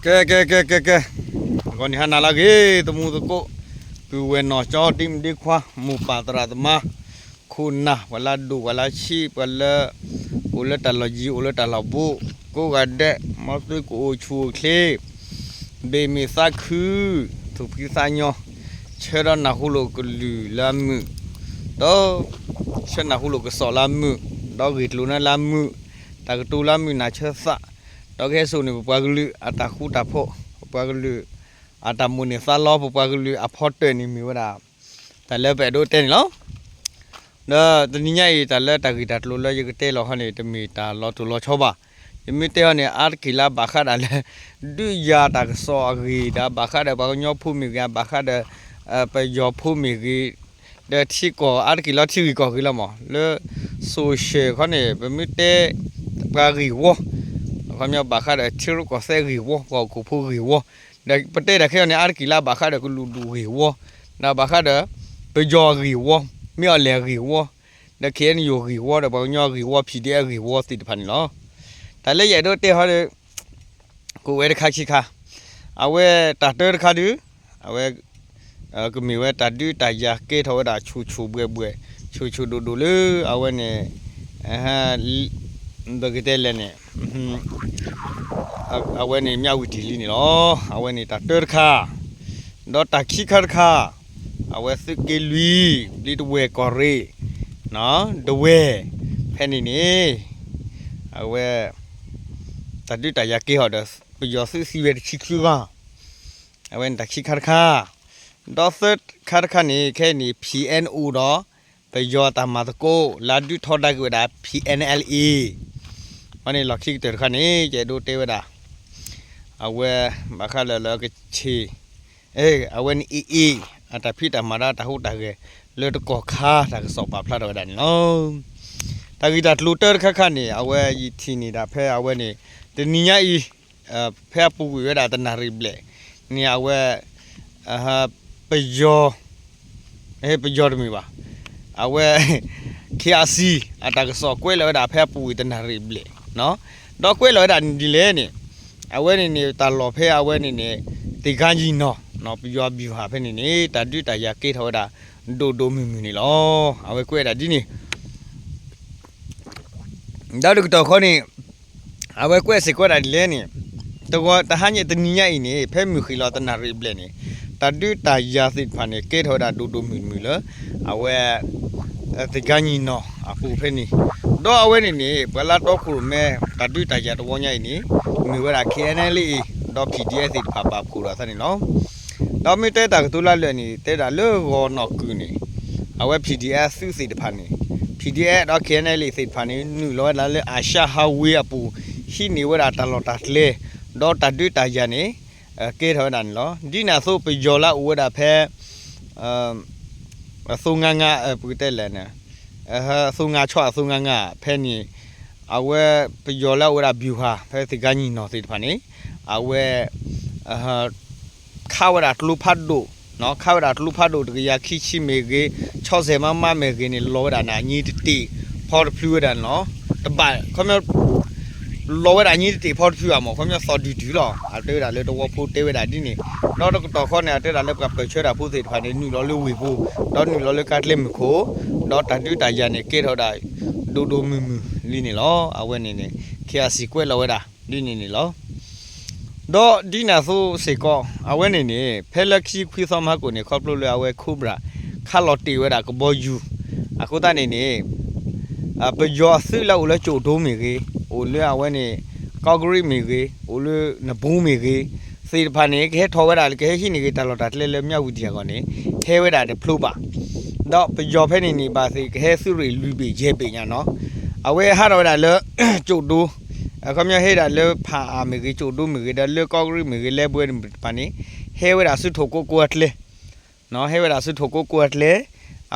ကဲ ကဲ ကဲ ကဲ ကဲ, ဂီၤနံၤဟါနၤလၢအဂ့ၤ သမူသကိး, ပုၢ်ဝဲၢ်နီၢ်ကၠီ ဒ့မုၣ်ဒ့ခွါ မိၢ်ပၢ်သရၣ်သမါ, ခိၣ်နၢ် ပှၤလၢအဒိၣ် ပှၤလၢအဆံး ပှၤလၢ အိၣ်လၢတၢ်လီၢ်ယံၤ အိၣ်လၢတၢ်လီၢ်ဘူး, ကိးဂၤဒဲး မ်သုကအိၣ်ဆူၣ်အိၣ်ချ့ ဘ့ၣ်မ့ၢ်သးခု, သူၣ်ဖှံသးညီ, ဆၢဒီးနၢ်ဟူလိာ်ကလုၢ်လၢအမုာ်, ဒီး ဆၢနၢ်ဟူလိာ်ကစီၣ်လၢအမုာ်, ဒီးဂ့ၢ်ကျိၤန့ၣ်လၢအမုာ်, တၢ်ကတိၤလၢအမုာ်နၢ်ဆၢသး, ဒီးကဟဲစိာ်န့ၢ်ပပှၤကလုာ် အတၢ်ဃူတၢ်ဖိး, ပပှၤကလုာ် အတၢ်မိၣ်န့ၢ်သးလီ, ပပှၤကလုာ်အဖီတၢၢ်န့ၣ်မ့ၢ်ဝဲဒၣ် တၢ်လၢပအဲၣ်ဒိးတဲန့ၣ်လီၤ. ဒီးတနံၤညါအံၤ တၢ်လၢတၢ်ဂ့ၢ်တၢ်ကျိၤလၢယကတဲလီၤဟီန့ၣ် တမ့ၢ်တၢ်လီၤတိၢ်လီၤဆီဘၣ်. ယမ့ၢ်တဲဟီန့ၣ် အါတက့ၢ်လၢအဘၣ်ဃးဒၣ်လၢ ဒုးယၤတၢ်ကစီၣ်အဂ့ၢ်ဒီး ဘၣ်ဃးဒီးပှၤကညီဖိမ့ၢ်ဂ့ၤ, ဘၣ်ဃးဒီး ပယီၤဖိမ့ၢ်ဂ့ၤ, ဒီးထံကီၢ်အါတက့ၢ်လီၤ ထံဂ့ၢ်ကီၢ်ဂ့ၢ်လီၤမး လၢ social ခီန့ၣ် ပမ့ၢ်တဲ ပှၤဂ့ၢ်ဝီ, ခီပညီဘၣ်ဃးဒီးထံရူၢ်ကီၢ်သဲးဂ့ၢ်ဝီ, ပှၤဟီၣ်ခိၣ်ဖိဂ့ၢ်ဝီ, ဒီးပတဲတၢ်ခဲအံၤန့ၣ် အါတက့ၢ်လၢအဘၣ်ဃးဒီးကလုာ်ဒူၣ်ဂ့ၢ်ဝီ, ဒီးဘၣ်ဃးဒီး ပယီၤဂ့ၢ်ဝီ, မ့ၢ်အီၤလဲၣ်ဂ့ၢ်ဝီ, ဒီး KNU ဂ့ၢ်ဝီ ဒီးပှၤကညီဂ့ၢ်ဝီ PDF ဂ့ၢ်ဝီသ့ၣ်တဖၣ်န့ၣ်လီၤ. တၢ်လၢယအဲၣ်ဒိးတဲဟီဒီး ကအိၣ်ဝဲတခါခံခါ, အဝဲတၢ်တၢတခါဒုး, အဝဲ ကမ့ၢ်ဝဲတၢ်ဒုးတၢ်ယၤကဲထီၣ်ဝဲဒၣ်ဆူၣ်ဆူၣ်ဘှဲၣ်ဘှဲၣ်, ဆူၣ်ဆူၣ်ဒိၣ်ဒိၣ်လၢ အဝဲန့ၣ် ပကတဲလဲၣ်န့ၣ် အဝဲန့ၣ် မြဝတီ လံန့ၣ်လီၤ. အဝဲန့ၣ်တၢ်တၢတခါ, ဒီးတၢ်ခံခါတခါ, အဝဲသုးက့လွံၢ် ဘျံးတဝဲၢ်ကီၢ်ရ့ၣ်, ဒဝဲၢ် ဖဲန့ၣ်န့ၣ် အဝဲ တၢ်ဒုးတၢ်ယၤကဲထီၣ်ဒီး ပယီၤသုးသံဝဲတဆံခံဂၤ, အဝဲန့ၣ်တၢ်ခံခါတခါ, ဒီးသၢခါတခါန့ၣ် ခဲအံၤန့ၣ် PNO ဒီး ပယီၤတၢ်မၤသကိး လၢဒုးထီဒါက့ၤဝဲဒၣ် PNLA အဝဲန့ၣ်လီၢ်ခံကတၢၢ်တခါန့ၣ် ယအဲၣ်ဒိးတဲဝဲဒၣ် အဝဲ ဘၣ်ဃးလၢလၢကဆ့ၣ်, အဝဲန့ၣ် AA အတၢ်ဖံးတၢ်မၤဒီးတၢ်ဟူးတၢ်ဂဲၤ လၢတကီၢ်ခါတၢ်ကစီၣ်ပာ်ဖျါထီၣ်ဝဲဒၣ်န့ၣ်လီၤ. တၢ်ဂ့ၢ်တၢ်ကျိၤတၢတခါခါန့ၣ် အဝဲယထံၣ်န့ၢ်ဒၣ်ဖဲအဝဲန့ၣ် တနံၤညါအံၤ ဖဲအပူၤကွံာ်ဝဲဒၣ်တနၣ်ရံၣ်ဘျဲၣ်န့ၣ် အဝဲ ပယီၤ ပယီၤတမ့ၢ်ဘၣ်, အဝဲ KIC အတၢ်ကစီၣ်ကွဲးလီၤဝဲဒၣ်ဖဲအပူၤကွံာ်တနၣ်ရံၣ်ဘျဲၣ်, ဒီးကွဲးလီၤဝဲဒၣ်ဒ်လဲၣ်န့ၣ် အဝဲန့ၣ်န့ၣ် တၢ်လီၢ်ဖဲအဝဲန့ၣ်န့ၣ် သ့ၣ်ခါယံၣ်နီၢ် ပယီၤဘံၣ်ဟးဖဲန့ၣ်န့ၣ် တၢ်ဒုးတၢ်ယၤကဲထီၣ်ဝဲဒၣ် ဒိၣ်ဒိၣ်မုၢ်မုၢ်န့ၣ်လီၤ. အဝဲကွဲးဝဲဒၣ်ဒ်န့ၣ် ဒီးတကတီၢ်ဃီန့ၣ် အဝဲကွဲးစ့ၢ်ကီးဒၣ်ဒ်လဲၣ်န့ၣ် တဂီၤတဟါညါတနံၤညါအံၤန့ၣ် ဖဲမုၢ်ဃ့ၢ်လီၤတနၣ်ရံၣ်ဘျဲၣ်န့ၣ် တၢ်ဒုးတၢ်ယၤသ့ၣ်တဖၣ်န့ၣ် ကဲထီၣ်ဝဲဒၣ်ဒိၣ်ဒိၣ်မုၢ်မုၢ်လၢ အဝဲ သ့ၣ်ခါယံၣ်နီၢ်အပူၤဖဲန့ၣ်, ဒီးအဝဲန့ၣ်န့ၣ် ပှၤလၢတီခိၣ်ရိၣ်မဲ တၢ်ဒုးတၢ်ယၤတဝီညါအံၤန့ၣ် မ့ၢ်ဝဲဒၣ် KNLA ဒီး PDF သ့ၣ်တဖၣ်ပာ်ဖှိၣ်ဒီးအသးန့ၣ်လီၤ. ဒီးမ့ၢ်တဲတၢ်ကတိၤလၢလၢာ်န့ၣ် တဲဒၣ်လၢဂီၤနီၢ်ကုၢ်န့ၣ် အဝဲ PDF သုးသ့ၣ်တဖၣ်န့ၣ် PDF ဒီး KNLA သ့ၣ်တဖၣ်န့ၣ် နုာ်လီၤဝဲဒၣ်လၢ Asia Highway အပူၤ ဟံးန့ၢ်ဝဲဒၣ်တၢ်လီၢ်တၢ်ကျဲ ဒီးတၢ်ဒုးတၢ်ယၤန့ၣ် ကဲထီၣ်ဝဲဒၣ်န့ၣ်လီၤ. ဒ်န့ၣ်အသိးပယီၤလၢအအိၣ်ဝဲဒၣ်ဖဲ အသိငါငါ ပကတဲလဲၣ်န့ၣ် အသိငါဆီအသိငါငါဖဲန့ၣ် အဝဲပယီၤလၢအအိၣ်ဝဲဒၣ်ဘံၣ်ဟး ဖဲသ့ၣ်ခါယံၣ်နီၢ်သ့ၣ်တဖၣ်န့ၣ် အဝဲ ခးဝဲဒၣ်ကျိဖးဒိၣ် ခးဝဲဒၣ်ကျိဖးဒိၣ်တကယၤခံဆံမ့ၢ်ဂ့ၤ ဆီစဲးမးမးမ့ၢ်ဂ့ၤန့ၣ် လီၤဝဲဒၣ်န့ၣ်အညံတတ့ၢ်ဖီတဖျုဝဲဒၣ်န့ၣ်လီၤ. တဘၣ် ခီပညီ လီၤဝဲဒၣ်အညံတတ့ၢ်ဖီတဖျုဘၣ်မး ခီပညီသီၣ်ဒုၣ်ဒုၣ်လီၤ. အတဲဝဲဒၣ်လၢတဝီဖိတဲဝဲဒၣ်ဒ်န့ၣ် ဒီးတကတီၢ်ဃီန့ၣ် အတဲဒၣ်လၢပှၤပၢၢ်ဆၢတၢ်ဖိသ့ၣ်တဖၣ်န့ၣ် နုာ်လီၤလၢဝ့ၢ်ပူၤ ဒီးနုာ်လီၤလၢကါကျဲမုၢ်ခိၣ် ဒီးတၢ်ဒုးတၢ်ယၤန့ၣ် ကဲထီၣ်ဝဲဒၣ် ဒိၣ်ဒိၣ်မုၢ်မုၢ်လံန့ၣ်လီၤ. အဝဲန့ၣ်န့ၣ် KIC ကွဲးလီၤဝဲဒၣ်ဒ်န့ၣ်န့ၣ်လီၤ. ဒီးဒ်န့ၣ်အသိးစ့ၢ်ကီး အဝဲန့ၣ်န့ၣ် ဖဲလၢခံဆံခွံသီမဟါကိၣ်န့ၣ် ခီဖျိလၢအဝဲ Cobra ခးလီၤတ့ၢ်ဝဲဒၣ်ကဘီယူၤ အဃိသတးန့ၣ်န့ၣ် ပယီၤအသုးလၢအိၣ်လၢကၠိၣ်ဒိမ့ၢ်ဂ့ၤ အိၣ်လၢအဝဲန့ၣ် ကီၢ်ကရံၣ်မ့ၢ်ဂ့ၤ အိၣ်လၢနဘူးမ့ၢ်ဂ့ၤ သ့ၣ်တဖၣ်န့ၣ် ကဟဲထီၣ်ဝဲဒၣ် ကဟဲဟံးန့ၢ်က့ၤတၢ်လီၢ်တၢ်ကျဲလၢ မြဝတီ အဂီၢ်န့ၣ် ဟဲဝဲဒၣ်တဖျိဘၣ်. ဒီးပယီၤဖဲန့ၣ်န့ၣ် ဘၣ်သ့ၣ်ကဟဲသုးရ့ၣ်လွံၢ်ဘ့ၣ်ယဲၢ်ဘ့ၣ်ညါနီၤ အဝဲဟးထီၣ်ဝဲဒၣ်လၢ ကၠိၣ်ဒိ အခီပညီဟဲဒၣ်လၢဖၣ်အၣ်မ့ၢ်ဂ့ၤ ကၠိၣ်ဒိမ့ၢ်ဂ့ၤ ဒီးလၢကီၢ်ကရံၣ်မ့ၢ်ဂ့ၤ လဲၤဘှဲန့ၣ်တဖၣ်န့ၣ် ဟဲဝဲဒၣ်ဆူထိၣ်ကိးကိးအကျဲ ဟဲဝဲဒၣ်ဆူထိၣ်ကိးကိးအကျဲ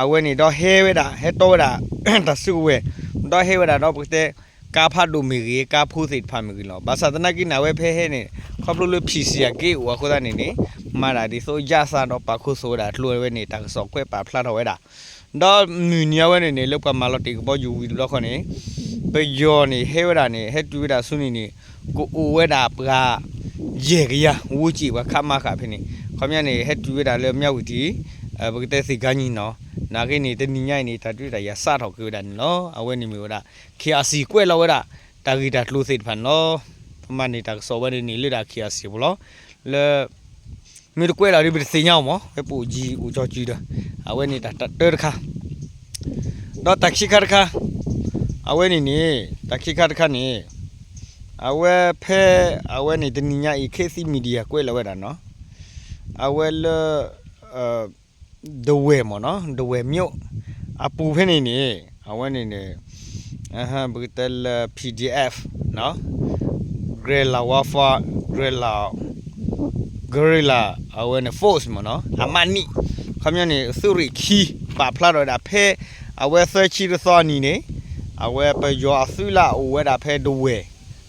အဝဲန့ၣ်ဒီးဟဲဝဲဒၣ် ဟဲတီဝဲဒၣ် တၢ်စုကဝဲၤ ဒီးဟဲဝဲဒၣ်ဒီးပကတဲ ကါဖးဒိၣ်မ့ၢ်ဂ့ၤ ကါဖိသ့ၣ်တဖၣ်မ့ၢ်ဂ့ၤလီၤ. ဘၣ်ဆၣ်သနာ်က့န့ၣ် အဝဲဖဲဟဲန့ၣ် ခီဖျိလၢ ဖံၣ်စံၣ်အက့အိၣ်အဃိသတးန့ၣ်န့ၣ် မၤဒၣ်ဒ်သိးယါသးဒီးပာ်ခူသူၣ်ဝဲဒၣ်ကျိၤဝဲန့ၣ် တၢ်ကစီၣ်ကွဲးပာ်ဖျါထီၣ်ဝဲဒၣ် ဒီးမုၢ်နံၤအဝဲန့ၣ်န့ၣ် လၢပှၤမၤလီၤတ့ၢ်ကဘီယူၤဝံၤတဘျီဃီန့ၣ် ပယီၤန့ၣ် ဟဲဝဲဒၣ်န့ၣ် ဟဲတုၤဝဲဒၣ်ဆူန့ၣ်န့ၣ် ကအိၣ်ဝဲဒၣ်ပှၤ ယဲၢ်ကယၤ ဝူစံးပှၤခးမၤဃာ်ဖဲန့ၣ် ခီပညီန့ၣ် ဟဲတုၤဝဲဒၣ်လၢမၠၣ်ဝတံၣ် ပကတဲသ့ၣ်ကါညီနီၤ နာ်က့န့ၣ် တနံၤညါအံၤန့ၣ် တၢ်ဒုးတၢ်ယၤစးထီၣ်က့ၤဝဲဒၣ်န့ၣ်လီၤ. အဝဲန့ၣ်မ့ၢ်ဝဲဒၣ် ခ့ၣ်အၣ်စံၣ် ကွဲးလီၤဝဲဒၣ် တၢ်ဂ့ၢ်တၢ်ကျိၤသ့ၣ်တဖၣ်န့ၣ်လီၤ. ပမၤန့ၢ်တၢ်ကစီၣ်ဝဲန့ၣ်န့ၣ်လၢဒၣ် ခ့ၣ်အၣ်စံၣ် အပူၤလီၤ. လၢ မ့ၢ်တကွဲးလီၤဒီး ပတသ့ၣ်ညါအီၤမး ဝဲပအိၣ်ကံအိၣ်ကၠီကံဒီး အဝဲန့ၣ်တၢ်တၢတခါ ဒီးတၢ်ခံခါတခါ အဝဲန့ၣ်န့ၣ် တၢ်ခံခါတခါန့ၣ် အဝဲဖဲ အဝဲန့ၣ်တနံၤညါအံၤ ခေတ်သစ် Media ကွဲးလီၤဝဲဒၣ်နီၤ အဝဲလၢ ဒဝဲၢ်မ့ၢ်နီၤ ဒဝဲၢ်မၠိၣ် အပူၤဖဲန့ၣ်န့ၣ် အဝဲန့ၣ်န့ၣ် ပကတဲလၢ P D F နီၤ Guerrilla Warfare Guerrilla Guerrilla အဝဲန့ၣ် Force မ့ၢ်နီၤ အမးနံၣ် ခီပညီန့ၣ် သုးရ့ၣ်ခံ ပာ်ဖျါထီၣ်ဝဲဒၣ်ဖဲ အဝဲသၢဆံတသီအနံၤန့ၣ် အဝဲပယီၤအသုးလၢအအိၣ်ဝဲဒၣ်ဖဲဒဝဲၢ်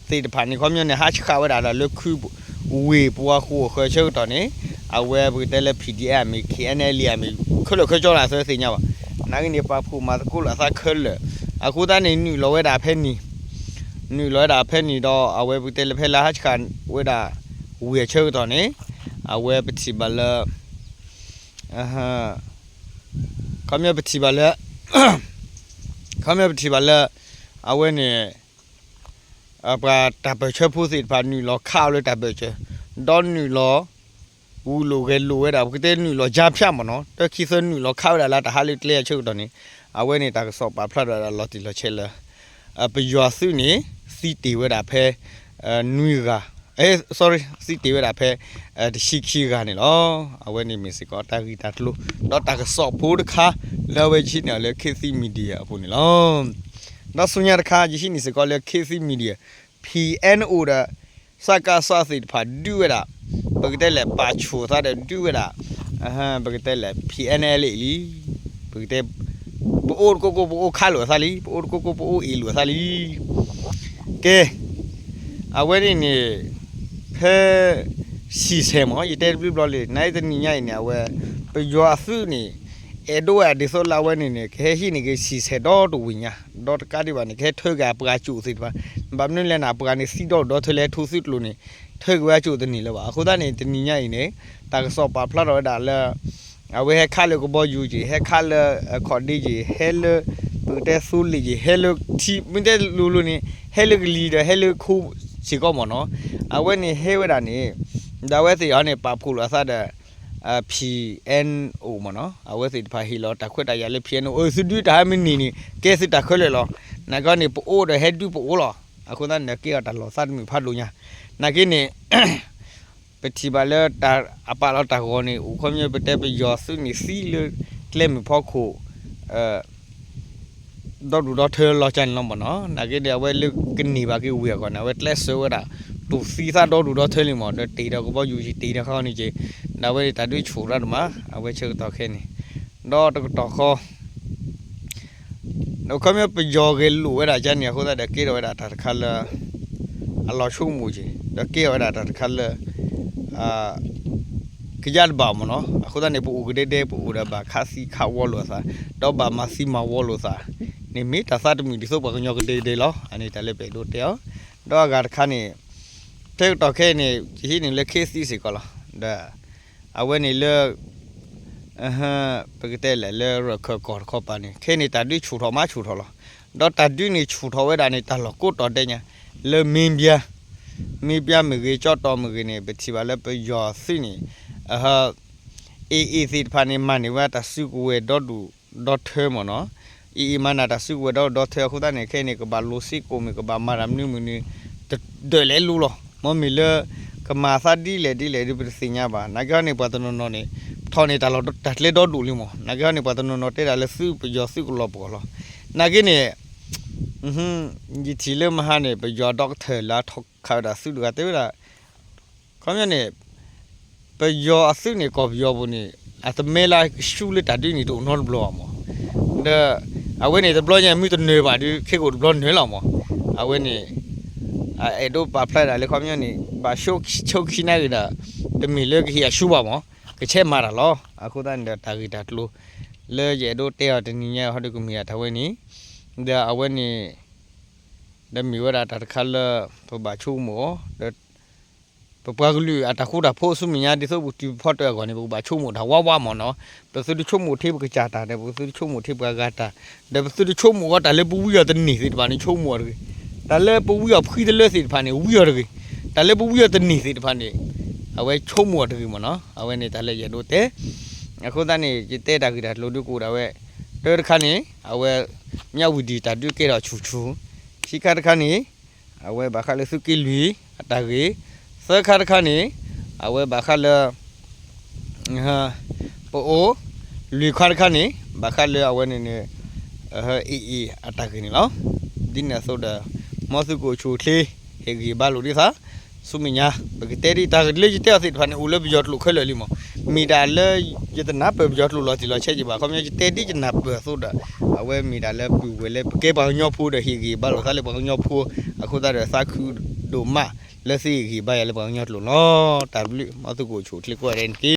သ့ၣ်တဖၣ်န့ၣ် ခီပညီန့ၣ် ဟးဆှးဝဲဒၣ်ဒီးလၢခု ဝ့ၢ်ပှၤဃိာ်အဃၢၤဆၢကတီၢ်န့ၣ် အဝဲပကတဲလၢ P D F မ့ၢ် K N L A မ့ၢ် ခဲလၢာ်ခဲဆ့လီၤ အသၢသ့ၣ်ညါဘၣ်. နာ်က့န့ၣ် ပာ်ဖှိၣ်မၤသကိးလိာ်အသးခဲလၢာ် အဃိသတးန့ၣ် နုာ်လီၤဝဲဒၣ်ဖဲန့ၣ် နုာ်လီၤဝဲဒၣ်ဖဲန့ၣ်ဒီး အဝဲပကတဲလၢဖဲလၢဟးဆှးဝဲဒၣ် ဝ့ၢ်အဆၢကတီၢ်န့ၣ် အဝဲပထံၣ်ဘၣ်လၢ ခီပညီပထံၣ်ဘၣ်လၢ ခီပညီပထံၣ်ဘၣ်လၢ အဝဲန့ၣ် ပှၤတၢ်ပၢၢ်ဆၢဖိသ့ၣ်တဖၣ် နုာ်လီၤခးအီၤလၢတၢ်ပၢၢ်ဆၢ ဒီးနုာ်လီၤ ဂုာ်လိာ်ဂဲၤလိာ်ဝဲဒၣ် ပကတဲနုာ်လီၤ ကြားဖြတ် မ့ၢ်နီၤ တၢ်ခံသၢနုာ်လီၤခးဝဲဒၣ်လၢတၢ်ဟးလၢကျဲအဆၢကတီၢ်န့ၣ် အဝဲန့ၣ်တၢ်ကစီၣ်ပာ်ဖျါထီၣ်ဝဲဒၣ်လီၤတံၢ်လီၤဆဲးလၢ ပယီၤအသုးန့ၣ် သံတ့ၢ်ဝဲဒၣ်ဖဲ နွံဂၤ sorry သံတ့ၢ်ဝဲဒၣ်ဖဲ တဆံခံဂၤန့ၣ်လီၤ. အဝဲန့ၣ်မ့ၢ်စ့ၢ်ကီးတၢ်ဂ့ၢ်တၢ်ကျိၤ ဒီးတၢ်ကစီၣ်ဖိတခါ လၢအဝဲယဟံးန့ၢ်အီၤလၢ ခေတ်သစ် Media အပူၤန့ၣ်လီၤ. ဒီးဆူညါတခါ ယဟံးန့ၢ်စ့ၢ်ကီးလၢ ခေတ်သစ် Media P N O ဒီး စကစ သ့ၣ်တဖၣ်ဒုးဝဲဒၣ် ပကတဲလဲၣ် ပာ်ဆူၣ်သးဒီးဒုးဝဲဒၣ် ပကတဲလဲၣ် P N L A လံ ပကတဲ ပအိၣ်တကိးကိးပအိၣ်ခးလိာ်အသးလံ ပအိၣ်တကိးကိး ပအိၣ်အ့ၣ်လိာ်အသးလံ. ကဲ အဝဲန့ၣ်န့ၣ် ဖဲ ဆံၣ်ဆဲးမ့ၢ် ယတဲတဘျုးဘျီလံ နတနံၤညါအံၤန့ၣ် အဝဲ ပယီၤအသုးန့ၣ် အဲၣ်ဒိးဝဲဒၣ်ဒ်သိးလၢအဝဲန့ၣ်န့ၣ် ကဟဲဟံးန့ၢ်က့ၤ ဆံၣ်ဆဲး ဒီတဝ့ၢ်ညါ ဒီးတကးဒံးဘၣ်န့ၣ် ကဟဲထၢက့ၤအပှၤကၠိၣ်သ့ၣ်တဖၣ် ဘၣ်မနုၤလဲၣ်န့ၣ် အပှၤန့ၣ်သံဒီဒူၣ်ဒီထၢလၢဟဲထူသုးကျိၤန့ၣ် ထၢက့ၤဝဲကၠိၣ်တန့ၢ်လၢၤဘၣ်. အဃိသတးန့ၣ် တနံၤညါအံၤန့ၣ် တၢ်ကစီၣ်ပာ်ဖျါထီၣ်ဝဲဒၣ်လၢ အဝဲဟဲခးလၢကဘီယူၤက့ၤ ဟဲခးလၢ ခီၣ်ဒ့က့ၤ ဟဲလၢ ပကတဲသိလ့ၣ်က့ၤ ဟဲလၢထံ မ့ၢ်တဲလိၤလိၤန့ၣ် ဟဲလၢကလံၤဒီးဟဲလၢခိစ့ၢ်ကီးမ့ၢ်နီၤ. အဝဲန့ၣ်ဟဲဝဲဒၣ်န့ၣ် ဒီးအဝဲသ့ၣ်အံၤန့ၣ် ပာ်ဖှိၣ်လိာ်အသးဒီး P N O မ့ၢ်နီၤ အဝဲသ့ၣ်တဖၣ်ဟ့ၣ်လီၤတၢ်ခွဲးတၢ်ယာ်လၢ P N O အသုဒုးတၢ်ဟဲမ့ၢ်န့ၢ်န့ၣ် ကဲသုတၢ်ခဲလၢာ်လီၤ. နာ်က့န့ၣ် ပအိၣ်ဒီးဟဲဒုးပအိၣ်လီၤ. အဃိသတးန့ၣ် ကဲအီၤတၢ်လီၤသးတမုာ်ဖးဒိၣ်ညါ နာ်က့န့ၣ် ပထံၣ်ဘၣ်လၢတၢ်အပာ်လီၤတၢ်ဂီၤန့ၣ် အိၣ်ခီပညီပတဲပယီၤသုးန့ၣ်သံလၢကျဲမုၢ်ဖီခိၣ် ဒီဒူၣ်ဒီထၢလီၤကၢ်န့ၣ်လီၤမ့ၢ်နီၤ. နာ်က့ဒီး အဝဲလၢကန့ၢ်ဘၣ်က့ၤဝ့ၢ်အဂီၢ်န့ၣ် အဝဲကျဲးစၢးဝဲဒၣ် တူၢ်သံသးဒီဒူၣ်ဒီထၢလံမ့ၢ် ဒီးတ့ၢ်ဒီးကဘီယူၤက့ၤ တ့ၢ်ဒီးခီန့ၣ်က့ၤ ဒီးအဝဲန့ၣ်တၢ်ဒုးဆူၣ်တၢ်ဒိၣ်မး အဝဲဆၢကတီၢ်ခဲအံၤန့ၣ် ဒီးတကတီၢ်ဃီ ဒီးခီပညီပယီၤဂဲၤလိာ်ဝဲဒၣ်ကန့ၣ် အဃိသတးဒီးကဲထီၣ်ဝဲဒၣ်တၢ်တခါလၢ အလီၤဆိကမိၣ်က့ၤ ဒီးကဲထီၣ်ဝဲဒၣ်တၢ်တခါလၢ ကယၢ်တဘၣ်မ့ၢ်နီၤ. အဃိသတးန့ၣ် ပအိၣ်ကဒဲဒဲ ပအိၣ်ဒီးဘၣ်ခးသံခးဝီလိာ်အသး ဒီးဘၣ်မၤသံမၤဝီလိာ်သးန့ၣ် မ့ၢ်တၢ်သးတမုာ်ဒ်သိးပှၤကညီကဒဲကဒဲလီၤ. အန့ၣ်တၢ်လၢပအဲၣ်ဒိးတဲအီၤ ဒီးအဂၤတခါန့ၣ် ဆၢကတီၢ်ခဲအံၤန့ၣ် ယဟံးန့ၢ်လၢ ခေတ်သစ် စ့ၢ်ကီးလီၤ. ဒီး အဝဲန့ၣ်လၢ ပကတဲလဲၣ်လၢရၢၢ်ခၢၣ်ကီၢ်တခီပၤန့ၣ် ခဲအံၤန့ၣ် တၢ်ဒုးဆူၣ်ထီၣ်မးဆူၣ်ထီၣ်လီၤ. ဒီးတၢ်ဒုးန့ၣ်ဆူၣ်ထီၣ်ဝဲဒၣ်န့ၣ် တၢ်လီၢ်ကိးတီၤဒဲးညါ လၢမ့ၢ်ဘၠါ မ့ၢ်ဘၠါမ့ၢ်ဂ့ၤ ကၠီတီၤမ့ၢ်ဂ့ၤန့ၣ် ပထံၣ်ဘၣ်လၢပယီၤသုးန့ၣ် အ AA သ့ၣ်တဖၣ်န့ၣ် မၤန့ၢ်ဝဲတၢ်စုကဝဲၤဒီဒူၣ်ဒီထၢမ့ၢ်နီၤ. AA မၤနၢၤတၢ်စုကဝဲၤဒီဒူၣ်ဒီထၢအဃိသတးန့ၣ် ခဲအံၤန့ၣ် ကဘၣ်လိၤစ့ၢ်ကီးမ့ၢ် ကဘၣ်မၤတၢ်မနုၤမနုၤ တဒၢးလဲၤလိၤလီၤ. မ့မ့ၢ်လၢ ကမၤသးဒ်လဲၣ်ဒ်လဲၣ်ဒီး ပတသ့ၣ်ညါဘၣ်. နာ်က့န့ၣ် ပှၤတနီၤနီၤန့ၣ် ထီၣ်န့ၢ်တၢ်လီၢ်တၢ်ကျဲဒီဒူၣ်လံမ့ၢ်. နာ်က့န့ၣ် ပှၤတနီၤနီၤတဲဒၣ်လၢသုးပယီၤသုးကလီၤပှီၤလီၤ. နာ်က့န့ၣ် ယထံၣ်လၢမဟါန့ၣ် ပယီၤဒီကထၢၣ်လၢအထီၣ်ခးဝဲဒၣ်သုးတဂၤတဲဝဲဒၣ် ခီပညီန့ၣ် ပယီၤအသုးန့ၣ် ကီၢ်ပယီၤပူၤန့ၣ် အတမဲလၢကဆူလၢတၢ်ဒုးန့ၣ် တအိၣ်နီတဘျီဘၣ်မ့ၢ်. ဒီး အဝဲန့ၣ်တဘျီညါ မ့ၢ်တနၢၤဘၣ်ဒီး ခဲကိာ်တဘျီနၢၤလီၤမ့ၢ်. အဝဲန့ၣ် အအဲၣ်ဒိးပာ်ဖျါဒၣ်လၢခီပညီန့ၣ် ဘၣ်ဆိဆိခံနၣ်ရံၣ်ဒီး တမ့ၢ်လၢကဟ့ၣ်အဆူဘၣ်မ့ၢ် ကဆဲးမၤတၢ်လီၤ. အဃိသတးန့ၣ်ဒီး တၢ်ဂ့ၢ်တၢ်ကျိၤ လၢယအဲၣ်ဒိးတဲအီၤတနံၤညါဟီဒီးကမ့ၢ်ဒၣ်တၢ်ဝဲန့ၣ် ဒီးအဝဲန့ၣ် ဒီးမ့ၢ်ဝဲဒၣ်တၢ်တခါလၢ ပဘၣ်ဆိကမိၣ်အီၤ ဒီး ပပှၤကလုာ်အတၢ်ဃူတၢ်ဖိးဆူမဲာ်ညါ ဒ်သိးပကတုၤဖီတၢၢ်အဂီၢ်န့ၣ် ပကဘၣ်ဆိကမိၣ်တၢ်ဝးဝးမ့ၢ်နီၤ. ပသုတဆိကမိၣ်ထဲပကစၢ်တၢ်ဒီး ပသုတဆိကမိၣ်ထဲပှၤဂၤတၢ်, ဒီးပသုတဆိကမိၣ်အီၤတၢ်လၢပဝံအီၤတန့ၢ်သ့ၣ်တဖၣ်န့ၣ် ဆိကမိၣ်အီၤတဂ့ၤ. တၢ်လၢပဝံအီၤဖှံတလၢသ့ၣ်တဖၣ်န့ၣ် ဝံအီၤတဂ့ၤ. တၢ်လၢပဝံအီၤတန့ၢ်သ့ၣ်တဖၣ်န့ၣ် အဝဲဆိကမိၣ်အီၤတဂ့ၤမ့ၢ်နီၤ. အဝဲန့ၣ်တၢ်လၢယအဲၣ်ဒိးတဲ အဃိသတးန့ၣ် ယတဲတၢ်ဂ့ၢ်တၢ်ကျိၤဒုးကအိၣ်ဒၣ်ဝဲ တၢတခါန့ၣ် အဝဲ မၠၣ်ဝံၤဒံၣ်တၢ်ဒုးကဲထီၣ်ဆူၣ်ဆူၣ်, ခံခါတခါန့ၣ် အဝဲဘၣ်ဃးလၢသုးက့လွံၢ်အတၢ်ဂ့ၢ်, သၢခါတခါန့ၣ် အဝဲဘၣ်ဃးလၢ ပအိၣ်, လွံၢ်ခါတခါန့ၣ် ဘၣ်ဃးလၢအဝဲန့ၣ်န့ၣ် AA အတၢ်ဂ့ၢ်န့ၣ်လီၤ. ဒ်န့ၣ်အသိးဒီး မ်သုကအိၣ်ဆူၣ်အိၣ်ချ့ ဟ့ၣ်ဂံၢ်ဘါလိာ်သး ဆူမဲာ်ညါ ပကတဲဒ်တၢ်ဂ့ၢ်လၢယတဲအီၤသ့ၣ်တဖၣ်န့ၣ် အိၣ်လၢပယီၤကျိာ်ခဲလၢာ်လံမး, မ့ၢ်တၢ်လၢယတနၢ်ပၢၢ်ပယီၤကျိာ်လီၤတံၢ်လီၤဆဲးက့ၤဘၣ်. ခီပညီယတဲဒ်ယနၢ်ပၢၢ်အသိးဒီး အဝဲမ့ၢ်တၢ်လၢပုၢ်ဝဲၢ်လၢပကဲပှၤကညီဖိဒီး ဟ့ၣ်ဂံၢ်ဘါလိာ်သးလၢပှၤကညီဖိအဃိသတးဒီး သးခုဒိၣ်မး လၢသုဟ့ၣ်ဂံၢ်ဘါယၤလၢပှၤကညီကျိာ်လီၤ. တၢ်ဘျုး မ်သုကအိၣ်ဆူၣ်အိၣ်ချ့ကိးဂၤဒဲးန့ၣ်တက့ၢ်.